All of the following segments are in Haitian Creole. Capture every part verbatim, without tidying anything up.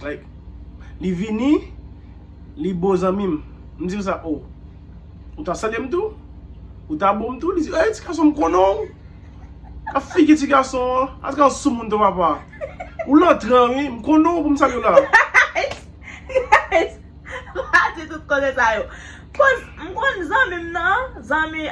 Like, li vini, li bo zanmi m. M di l sa, oh. Ou ta salye m tou? Ou ta bo m tou? Li di, hey, ti gason, m konnen w. A figi ti gason an, a ti gason sou moun ton papa. Ou lantran, wi, m konnen w pou m salye w la. Guys, pa di tout koze sa yo. Koz m konn zanmi m nan, zanmi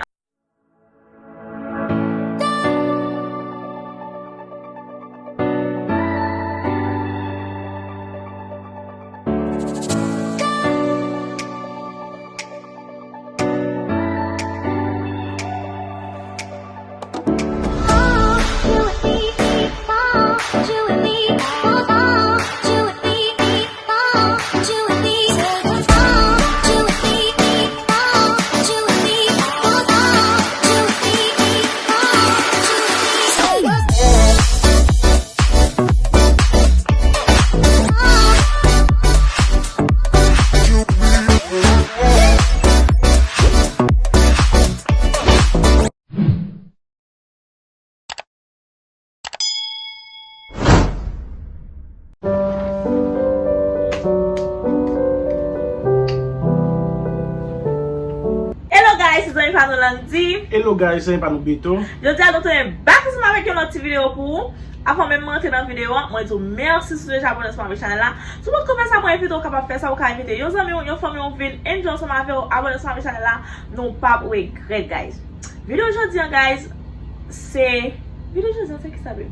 Hello guys, se zanmi pa nou Landy. Hello guys, se zanmi pa nou Beto. Jodi a nou tounen back ansanm avèk yon lòt ti videyo pou ou. Avan menm mwen antre nan videyo an, mwen di w mèsi si w deja abòne ansanm avèk chanèl la. Si w potko fè sa, mwen envite w kapab fè sa, ou ka envite yon zanmi w, yon fanmi w vin enjoy ansanm avè w, abòne ansanm avèk chanèl la. Nou p ap regrèt guys. Videyo jodi an guys, se Videyo jodi an se kisa babe?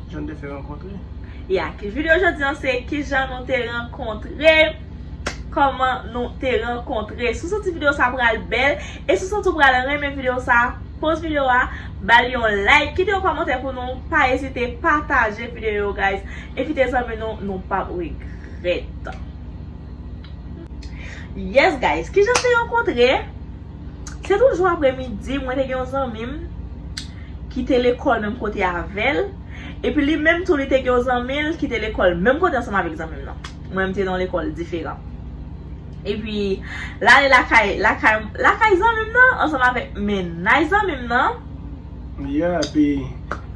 Jan nou te fè rankontre. Ya, ki videyo jodi an se kijan nou te rankontre. Kòman nou te rankontre. Si w santi videyo sa pral bèl e si w santi w pral renmen videyo sa, poz videyo a, ba l yon like, kite yon kòmantè pou nou, pa ezite pataje videyo yo guys. Envite zanmi nou, nou p ap regrèt. Yes guys, kijan te rankontre? Se toujou aprè midi, mwen te gen yon zanmi m ki te lekòl menm kote avè l. Epi li menm tou li te gen yon zanmi l ki te lekòl menm kote ansanm avèk zanmi m nan. Mwen m te nan yon lekòl diferan. Epi l ale lakay lakay lakay zanmi m nan ansanm avèk mennaj zanmi m nan. Yeah, epi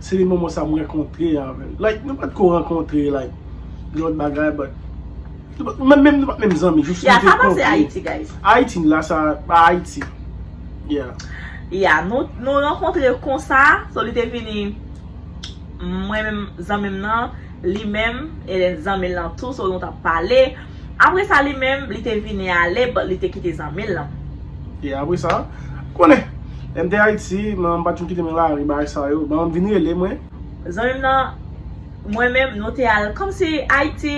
se li moman sa m rankontre avè l. Like, nou pa t ko rankontre, like, lòt bagay, but nou pa t menm, menm, nou pa t menm zanmi, jis nou te kontre. Ya, sa pase Ayiti, guys. Ayiti, la sa, pa Ayiti. Yeah. Ya, nou, nou rankontre konsa, so li te vini, mwen menm, zanmi m nan, li menm, e zanmi l lan tou, so nou t ap pale. Apre sa, li menm, li te vini ale, but li te kite zanmi l lan. E apre sa, konnen, lè m te Ayiti, manman m pa t janm kite m nan lari, bagay sa yo, manman m vin rele mwen. Zanmi m nan, mwen menm, nou te al, kòmsi Ayiti,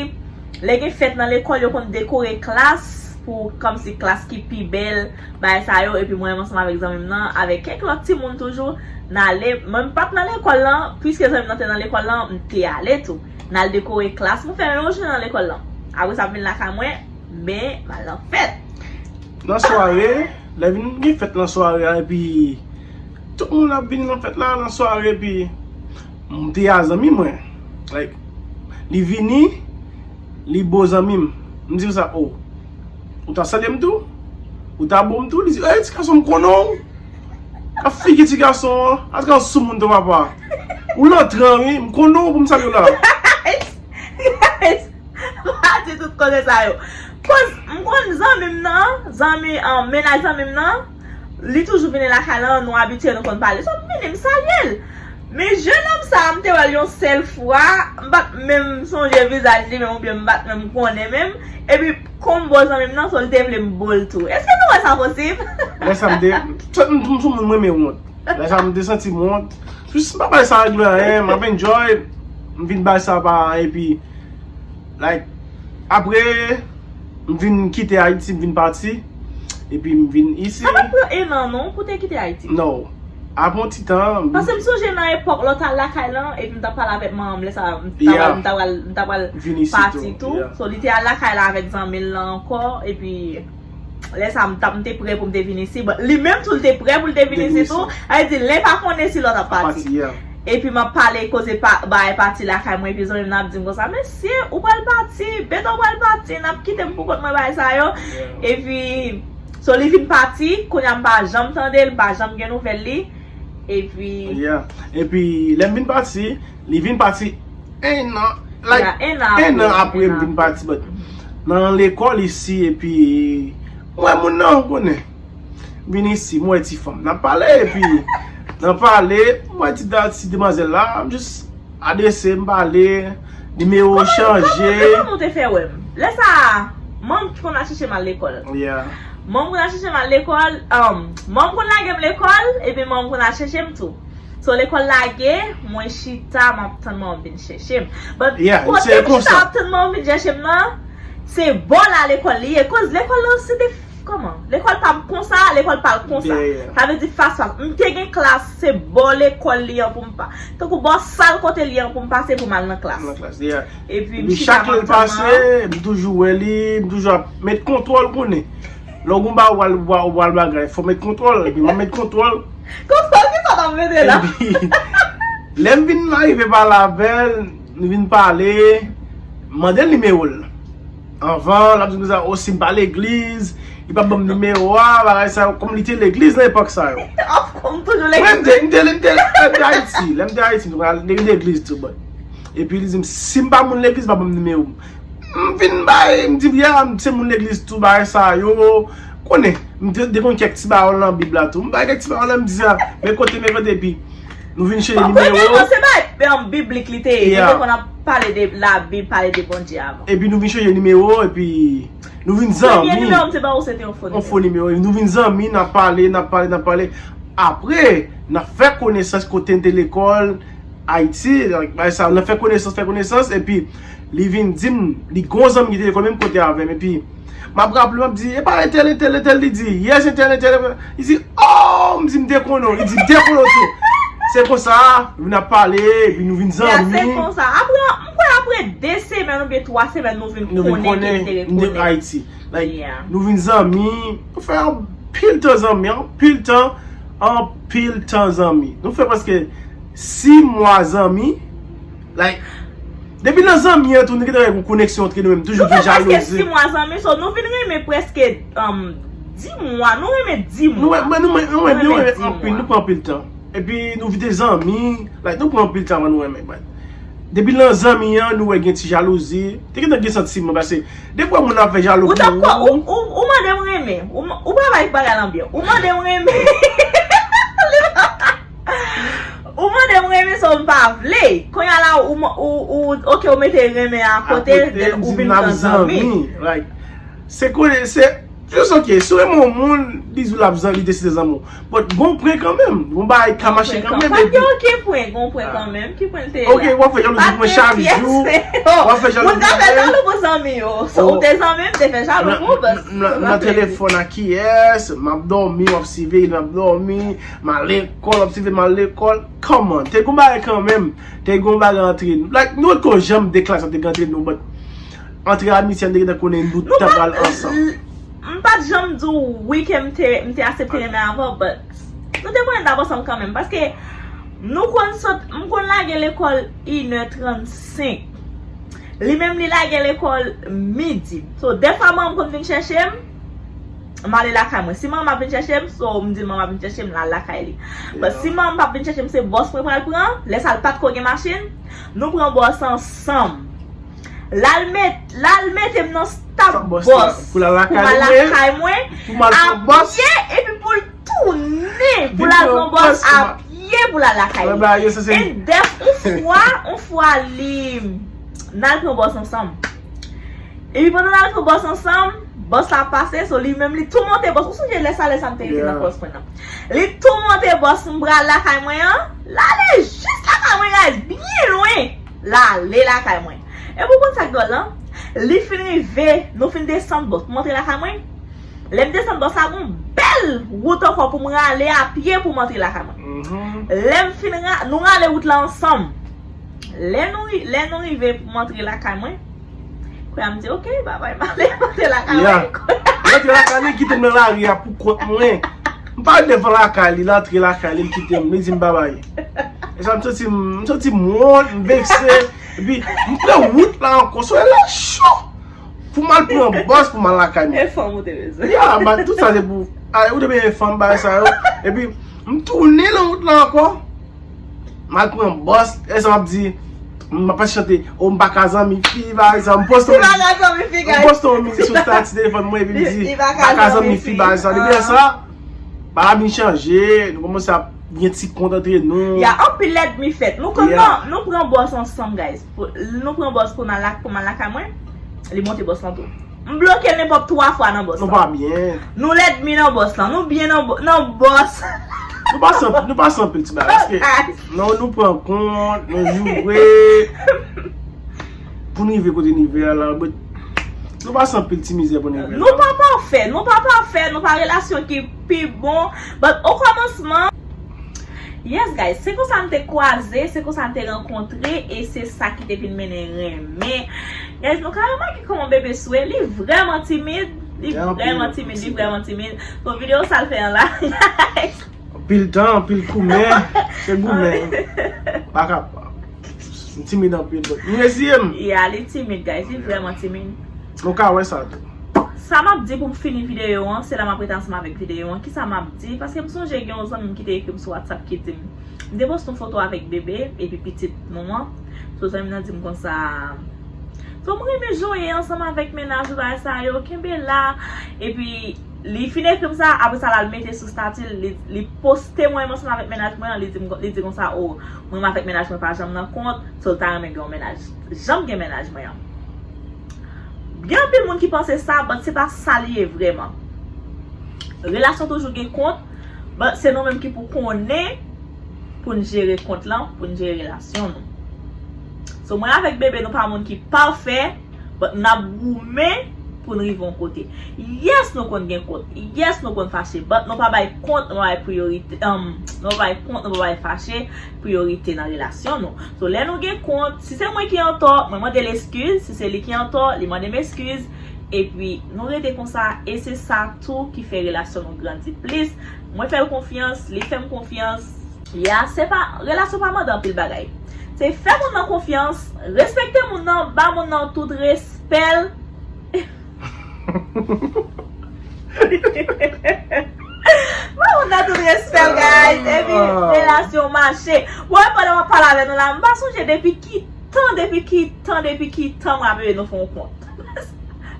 lè gen fèt nan lekòl, yo konn dekore klas pou, kòmsi klas ki pi bèl, bagay sa yo, epi mwen menm ansanm avèk zanmi m nan, avèk kèk lòt timoun toujou, n ale, mwen m pa t nan lekòl lan, piske zanmi m nan te nan lekòl lan, m te ale tou. N al dekore klas, nou fè yon jounen nan lekòl lan. Apre sa, m vin lakay mwen, men m al nan fèt. Nan sware, lè vin gen fèt nan sware a, epi tout moun ap vini nan fèt la, nan sware, epi m te a zanmi mwen. Like, li vini, li bo zanmi m. M di l sa, oh, ou ta salye m tou? Ou ta bo m tou? Li di, hey, ti gason, m konnen w. A figi ti gason an, a ti gason sou moun ton papa. Ou lantran, wi, m konnen w pou m salye w la. Guys, pa di tout koze sa yo. Koz m konn zanmi m nan, zanmi, um, mennaj zanmi m nan, li toujou vini lakay lan, nou abitye, nou konn pale. So, m vini, m salye l. Men jennonm sa a, m te wè l yon sèl fwa, m pa t menm sonje vizaj li menm oubyen m pa t menm konnen menm. Epi, kon m bo zanmi m nan, so l te vle m bo l tou. Èske nou wè sa posib? Lè sa m te, m, m, m sou moun mwen, men wont. Lè sa m te santi m wont. Jis m pa bay sa regle anyen, m ap enjoy. M vin bay sa pa anyen, epi, like, apre, m vin kite Ayiti, m vin pati. Epi m vin isi. Sa pa t pran en an non pou te kite Ayiti? No. Apre yon ti tan. Paske m sonje nan epòk lè w t al lakay lan, epi m t ap pale avèk manman m, lè sa a, m t ap pral, m t ap pral, m t ap pral pati tou. So, li te al lakay la avèk zanmi l lan ankò, epi lè sa a, m t ap, m te prè pou m te vin isi. But li menm tou, li te prè pou l te vin isi tou. Sa vle di, len pa konnen si lòt ap pati. Epi m ap pale koze pa, bay pati lakay mwen, epi zanmi m nan ap di m konsa, mesye, ou pral pati, Beto pral pati, n ap kite m pou kont mwen, bagay sa yo. Epi, so li vin pati, kounye a m pa janm tande l, m pa janm gen nouvèl li. Epi. Yeah. Epi, lè m vin pati, li vin pati en an, Like, en an apre m vin pati, but nan lekòl isi, epi m wè moun nan, ou konnen. M vin isi, m wè ti fanm. N ap pale, epi nan pale, m wè ti, ti demwazèl la, m jis adrese, m pale, nimewo chanje. Kòman ou te fè wè m? Lè sa a, manm ki konn al chèche m al lekòl. Manm konn al chèche m al lekòl, um, manm konn lage m lekòl, epi manm konn al chèche m tou. So, lekòl lage, mwen chita, m ap tann manman m vin chèche m. But kote m chita ap tann manman m vin chèche m nan, se bò la lekòl li ye. Koz lekòl la se de, kòman? Lekòl pa m konsa, lekòl pa l konsa. Sa vle di fas fas. M te gen klas, se bò lekòl li an pou m pa. Tankou bò sal kote li an pou m pase pou m al nan klas. Epi m chita m ap tann manman. M toujou wè li, m toujou ap met kontwòl, konnen. Lè w gon bagay ou pral, ou pral, ou pral bagay, fò w met kontwòl, epi m ap met kontwòl. Kontwòl ki sa w ap mete la? Epi, lè m vin arive pale avè l, nou vin pale, m mande l nimewo l. Anvan, l ap di m konsa, o, si m pa legliz, li p ap ban m nimewo a, bagay sa yo, kòm li te legliz nan epòk sa yo. Of course, m toujou legliz. Mwen, m te, m te, m te, m te Ayiti, lè m te Ayiti, m te legliz tou, but. Epi li di m, si m pa moun legliz, li pa ban m nimewo m. M vin bay, m di, ya, m se moun legliz tou, bagay sa yo. Konnen, m te, te konn kèk ti pawòl nan Bib la tou. M bay kèk ti pawòl la, m di sa, men kote, men kote, epi nou vin chanje nimewo. Kote, non, se bagay, um, biblik li te ye. Li te konn ap pale de Labib, pale de Bondye avan. Epi nou vin chanje nimewo, epi nou vin zanmi. Premye nimewo m te ba ou, se te yon fo nimewo. Yon fo nimewo. Epi nou vin zanmi, n ap pale, n ap pale, n ap pale. Apre, n ap fè konesans kote n te lekòl, Ayiti, like, bagay sa, nan fè konesans, fè konesans, epi li vin di m, li gon zanmi ki te lekòl menm kote avè m, epi m ap raple, m ap di, e pa entèl, entèl, entèl, li di, yes, entèl, entèl, li di, oh, m di, m te konnen w, li di, m te konnen w tou. Se konsa, nou vin ap pale, epi nou vin zanmi. Ya, se konsa. Apre, m kwè apre de semèn oubyen twa semèn, nou vin konnen ke li te rekonèt. Ayiti. Like, nou vin zanmi, nou fè anpil tan zanmi, anpil tan, anpil tan zanmi. Nou fè prèske sis mwa zanmi. Like, depi nan zanmi an tou, nou gentan gen yon koneksyon antre nou menm, toujou gen jalouzi. Nou fè prèske sis mwa zanmi, so nou vin renmen prèske, um, dis mwa, nou renmen dis mwa. Nou renmen, nou renmen, nou renmen anpil, nou pran anpil tan. Epi nou vin zanmi, like, nou pran anpil tan avan nou renmen, but depi nan zanmi an, nou wè gen ti jalouzi. Te gentan gen santiman, paske defwa moun ap fè jalou pou ou. Ou, ou, ou mande m renmen. Ou, ou pa bay bagay lan byen. Ou mande m renmen. Ou mande m renmen, sa m pa vle. Kounye a la, ou, ou, ou, ok, ou mete renmen akote, then ou vin pran zanmi. Like, se konnen, se Just ok, si w renmen yon moun, li di w l ap zan-, li deside zanmi w. But gon pwen kanmenm, gon bagay ka mache kanmenm. Pa gen okenn pwen, gon pwen kanmenm. Ki pwen l te ye la? Ok, w ap fè jalouzi pou mwen chak jou. W ap fè jalouzi pou mwen. Moun ka fè jalou pou zanmi yo. So, ou te zanmi m, te fè jalou pou ou, but m nan telefòn ak kiyès, m ap dòmi, w ap siveye, m ap dòmi, m al lekòl, w ap siveye m al lekòl. Come on, te gon bagay kanmenm, te gon bagay antre nou. Like, nou t ko janm deklare sa te gen antre nou, but antre amitye an, te gentan konnen nou t ap pral ansanm. M pa t janm di w wi ke m te, m te aksepte renmen avè w, but nou te konnen n t ap ansanm kanmenm, paske nou konn sot, m konn lage lekòl inè trannsenk. Li menm, li lage lekòl midi. So, dèfwa manman m konn vin chèche m, m ale lakay mwen. Si manman m ap vin chèche m, so, m di l manman m ap vin chèche m, l al lakay li. But si manman m p ap vin chèche m, se bòs mwen pral pran. Lè sa a, l pa t ko gen machin. Nou pran bòs ansanm. L al met, l al mete m nan stop bòs pou m al lakay mwen, a pye, epi pou l tounen, pou l al pran bòs a pye, pou l al lakay li. And then, yon fwa, yon fwa li, n al pran bòs ansanm. Epi pandan n al pran bòs ansanm, bòs la pase, so li menm li tou monte bòs. Ou sonje lè sa, lè sa m te rete nan bòs mwen nan. Li tou monte bòs, m pral lakay mwen an, l ale jis lakay mwen, guys, byen lwen. L ale lakay mwen. Epi w konn sa k dwòl lan? Li fin rive, nou fin desann bòs pou m antre lakay mwen. Lè m desann bòs la, gon bèl wout ankò pou m rale a pye pou m antre lakay mwen. Lè m fin ra-, nou rale wout la ansanm. Lè nou ri-, lè nou rive pou m antre lakay mwen, kounye a m di, ok, babay, m ale, m antre lakay mwen. Li antre lakay li, kite m nan lari a pou kont mwen. M pa devan lakay li, l antre lakay li, l kite m, li di m babay. E sa m santi m, m santi m wont, m vekse. Epi, m pran wout la ankò, solèy la cho. Pou m al pran bòs, pou m al lakay mwen. E fanm ou te bezwen. Ya, ba, tout sa se pou, a, ou te bezwen fanm, bagay sa yo. Epi, m tounen nan wout la ankò. M al pran bòs, e sa m ap di, M ap chante, o m pa ka zanmi fi bagay sa. M poste yon mizik sou estati telefòn mwen epi m di, m pa ka zanmi fi bagay sa. Depi lè sa, bagay la vin chanje, nou kòmanse ap gen ti kont antre nou. Ya, anpil lènmi fèt. Nou konn, non, nou pran bòs ansanm, guys. Nou pran bòs pou n al lakay mwen, li monte bòs lan tou. M bloke l nenpòt twa fwa nan bòs lan. Nou pa byen. Nou lènmi nan bòs lan. Nou byen nan bòs. Nou pase anpil ti bagay. Paske nou pran kont, nou joure pou n rive kote n rive a la. Nou pase anpil ti mizè pou n rive la. Nou pa pafè, nou pa pafè, nou pa relasyon ki pi bon. But okòmansman, yes guys, se konsa n te kwaze, se konsa n te rankontre, e se sa ki te vin mennen renmen. Guys, nou ka remake kòman bebe swe, li vrèman timid, li vrèman timid, li vrèman timid. Bon, videyo sa l fè an la, guys. Anpil tan, anpil koumen, se goumen. Pa kapab. M timid anpil, but m reziye m. Yeah, li timid, guys, li vrèman timid. Nou ka wè sa tou. Sa m ap di pou m fini videyo an, se la m ap rete ansanm avèk videyo an. Kisa m ap di? Paske m sonje gen yon zanmi m ki te ekri m sou WhatsApp ki di m, m te poste yon foto avèk bebe epi pitit nou an. So zanmi m nan di m konsa, so m renmen jwe ansanm avèk mennaj ou bagay sa yo, kenbe la. Epi li fin ekri m sa, apre sa l al mete sou estati l, li, li poste mwen ansanm avèk mennaj mwen an, li di m, li di konsa, o, mwen menm avèk mennaj mwen pa janm nan kont, so l ta renmen gen yon mennaj. Janm gen mennaj mwen an. Gen anpil moun ki panse sa, but se pa sa li ye vrèman. Relasyon toujou gen kont, but se nou menm ki pou konnen pou n jere kont lan, pou n jere relasyon nou. So mwen avèk bebe nou pa moun ki pafè, but n ap goumen pou n rive yon kote. Yes, nou konn gen kont. Yes, nou konn fache, but nou pa bay kont, nou pa bay priyorite, um, nou pa bay kont, nou pa bay fache priyorite nan relasyon nou. So lè nou gen kont, si se mwen ki antò, mwen mande l eskiz, si se li ki antò, li mande m eskiz, epi nou rete konsa, e se sa tou ki fè relasyon nou grandi plis. Mwen fè l konfyans, li fè m konfyans. Ya, se pa, relasyon pa mande anpil bagay. Se fè moun nan konfyans, respekte moun nan, ba moun nan tout respè l. Ba moun nan tout respè l, guys. Epi relasyon mache. Bon, pandan m ap pale avè nou la, m pa sonje depi ki tan, depi ki tan, depi ki tan mwen avè nou fè yon kont.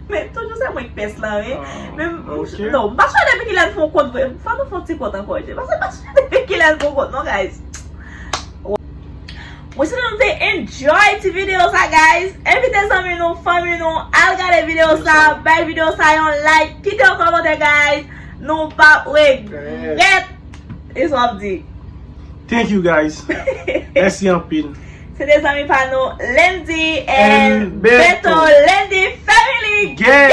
Men toujou se mwen ki pès lan, wi. Men, non, m pa sonje depi kilè n fè yon kont vre. Fò nou fè yon ti kont ankò, je. Paske m pa sonje depi kilè n fè yon kont, non, guys. Mwen swete nou te enjoy ti videyo sa, guys. Envite zanmi nou, fanmi nou, al gade videyo sa, bay videyo sa yon like, kite yon kòmantè, guys. Nou p ap regrèt. E sa w ap di? Thank you, guys. Mèsi anpil. Se te zanmi pa nou, Landy and Beto. Landy Family Gang.